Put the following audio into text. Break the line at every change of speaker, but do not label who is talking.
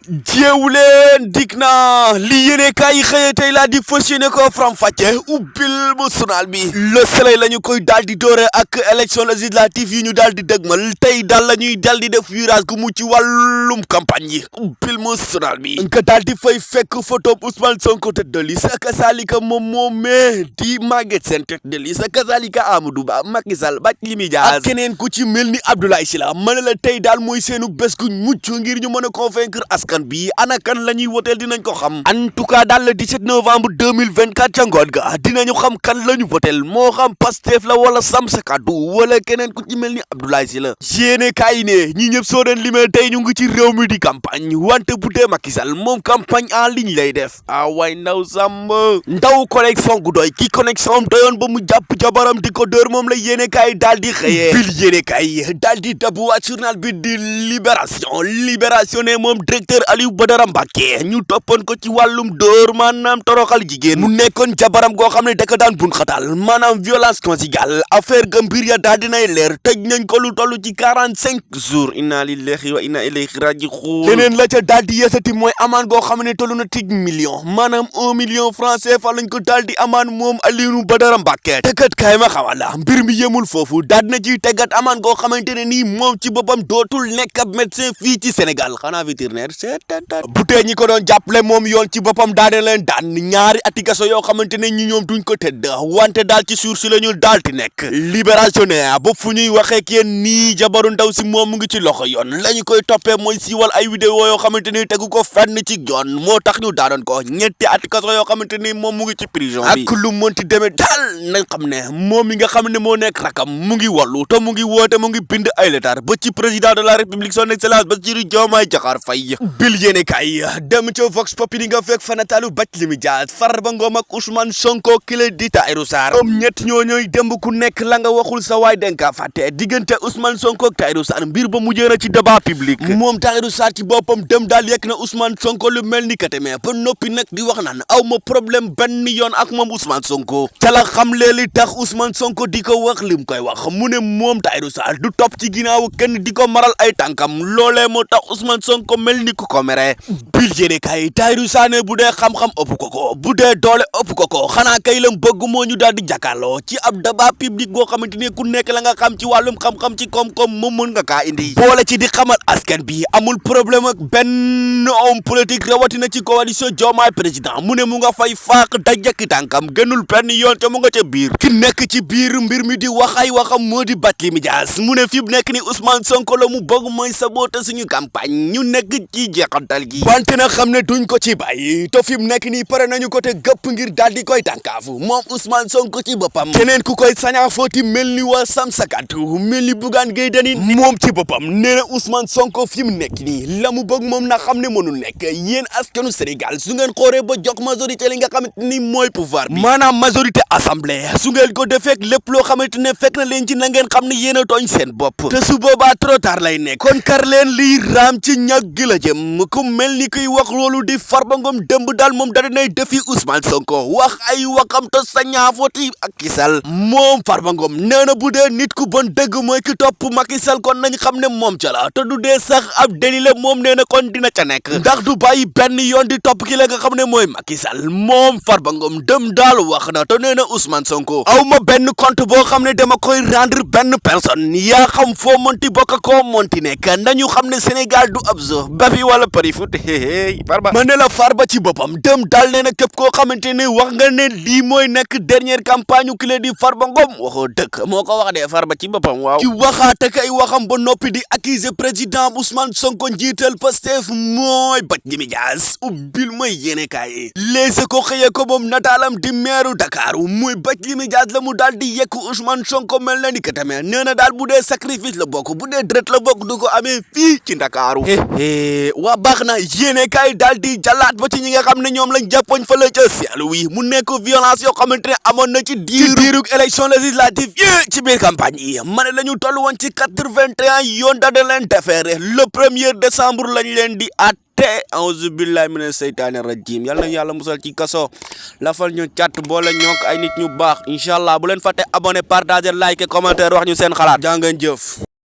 jeewu leen dig na li yéene kaay yi xëyee tey laa di fas yéene ko Faram Faccé ubbil bu journal bi Le Soleil la ñu koy daal di doore ak élection législative yi ñu daal di dëgmal tey daal la ñuy dal di def virage gu mu ci wàllum campagne yi ubbil mu journal bi nga daal di fay fekk photo Ousmane Sonko tête de liste kasaalika moom moomee di Maguette Sène tête de liste kasaalika Amadou Ba Macky Sall Barthélémy Dias ak keneen ku ci mel ni Abdoulaye Sylla mën la tey daal mooy seenu bés gu mucc ngir ñu mën a convaincre askan bi ana kan la ñuy woteel dinañ ko xam en tout cas daal le 17 novembre 2024 ca ngoon ga dinañu xam kan la ñu woteel moo xam Pastef la wala Sam Sa Kàddu wala keneen ku ci mel ni Abdoulaye Sylla yéene kaay ne ñi ñëpp soo doon limee tey ñu ngi ci réew mi di campagne wante bu dee Macky Sall moom campagne en ligne lay def waay ndaw samba ndaw connexion gu doy ki connexion am doyoon ba mu jàpp jabaram di ko dóor moom la yéene kaay daal di xëyee bil yéene kaay daal di dabuwaat journal bi di libération ne moom directeur Aliou Badara Mbacké ñu toppoon ko ci wàllum dóor maanaam toroxal jigéen mu nekkoon jabaram goo xam ne daka daan bun xatal maanaam violence conjugale affaire ga mbir ya daal dinay leer tëj nañ ko lu toll ci 45 jours inna lillahi wa inna ilayhi raji'un leneen la ca daal di yeesati mooy amaan goo xam ne toll na 10 millions maanaam 1 million francs CFA lañ ko daal di amaan moom Aliou Badara Mbacké te kat kaay ma xamal la mbir mi yemul foofu daal na ciy tegat amaan goo xamante ne nii moom ci boppam dootul nekk ab médecin fii ci Sénégal xanaa vétérinaire bu tee ñi ko doon jàppale moom yoon ci boppam daane leen daan ñaari ati kaso yoo xamante ne ñi ñoom duñ ko tëdd wante daal ci suur si la ñu daal di nekk libération ne ba fu ñuy waxee ak yéen nii jabaru ndaw si moom mu ngi ci loxo yoon la ñu koy toppee mooy siiwal ay vidéo yoo xamante ni tegu ko fenn ci yoon moo tax ñu daanoon ko ñetti ati kaso yoo xamante ni moom mu ngi ci prison bi ak lu mënti demee daal nañ xam ne moom mi nga xam ne moo nekk rakam mu ngi wallu te mu ngi woote mu ngi bind ay lettre ba ci président de la république son excellence Bassirou Diomaye Diakhar Faye bil yéene kay dem ca Vox Populi nga fekk fa nataalu Barthélémy Dias Farba Ngom ak Ousmane Sonko ki la di Tahirou Sarr ñoom ñett ñooñooy démb ku nekk la nga waxul sa waay denka fàtte diggante Ousmane Sonko ak Tahirou Sarr mbir ba mujjee na ci débat public moom Tahirou Sarr ci boppam dem daal yekk na Ousmane Sonko lu mel ni kateme ba noppi nag di wax naan aw ma problème benn yoon ak moom Ousmane Sonko ca la xam leeli tax Ousmane Sonko di ko wax lim koy wax mu ne moom Tahirou Sarr du topp ci ginnaaw kenn di ko maral ay tànkam loolee moo tax Ousmane Sonko mel ni ku ko mere bil yéene kay Tahirou Sarr bu dee xam-xam ëpp ko bu dee doole ëpp ko xanaa kay lam bëgg moo ñu daal di jàkkaarloo ci ab débat public boo xamante ni ku nekk la nga xam ci wàllum xam-xam ci koom-koom moom mën nga kaa indi boole ci di xamal askan bi amul problème ak benn homme politique rawatina ci coalition Diomaye président mu ne mu nga fay faaq dajekki tànkam gënul benn yoon te mu nga ca biir ki nekk ci biir mbir mi di wax ay waxam moo di Barthélémy Dias mu ne fi mu nekk ni Ousmane Sonko la mu bëgg mooy saboter suñu campagne ñu nekk ci jeexantal gi wante na xam ne duñ ko ci bàyyi te fi mu nekk nii pare nañu ko te gëpp ngir daal di koy tànkaafu moom Ousmane Sonko ci boppam keneen ku koy sañaa footi mel ni waa Sam Sa Kàddu mel ni Bougane Gueye Dany moom ci boppam nee na Ousmane Sonko fi mu nekk nii la mu bëgg moom na xam ne mënul nekk yéen askanu Sénégal su ngeen xooree ba jox majorité li nga xamante ni mooy pouvoir bi maanaam majorité assemblée su ngeen ko defee lépp loo xamante ne fekk na leen ci na ngeen xam ne yéen a tooñ seen bopp te su boobaa trop tard lay nekk kon kar leen liy raam ci ñag gi la jëm ku mel ni kuy wax loolu di Farba Ngom dëmb daal moom da dinay defi Ousmane Sonko wax ay waxam te sañaafoti ak Macky Sall moom Farba Ngom nee na bu dee nit ku bon dëgg mooy ki topp Macky Sall kon nañ xam ne moom ca la te du dee sax ab délit la moom nee na kon dina ca nekk ndax du bàyyi benn yoon di topp ki la nga xam ne mooy Macky Sall moom Farba Ngom dem daal wax na te nee na Ousmane Sonko aw ma benn compte boo xam ne dama koy rendre benn personne yaa xam foo monti bokk koo monti nekk nañu xam ne Sénégal du ab zoo babi wala pari foot Farba ma ne la Farba ci boppam dem daal nee na képp koo xamante ne wax nga ne lii mooy nekk dernière campagne u ki la di Farba Ngom waxoo dëkk moo ko wax de Farba ci boppam waaw ci waxaate kay waxam ba noppi di accuser président Ousmane Sonko njiital Pastef mooy Barthélémy Dias ubbil mooy yéene kaay Les Échos xëyee ko moom nataalam di meeru Dakar muy Barthélémy Dias la mu daal di yekk Ousmane Sonko mel na ni que tamit nee na daal bu dee sacrifice la bokk bu dee deret la bokk du ko amee fii ci Ndakaaru waa baax na yéene kaay daal di jàllaat ba ci ñi nga xam ne ñoom lañ jàppoñ fa la ca Saint-Louis mu nekk violence yoo xamante ne amoon na ci diirug élection législative yi ci biir campagne yi ma ne la ñu toll woon ci 81 yoon da leen defeere le 1er décembre lañ leen di te auzu billahi mina seytaani rajim yal na yàlla musal ci kaso lafal ñu cat boole ñook ay nit ñu baax incha allah bu leen fàtte abonné partager like commentaire wax ñu seen xalaat jaa ngeen jëf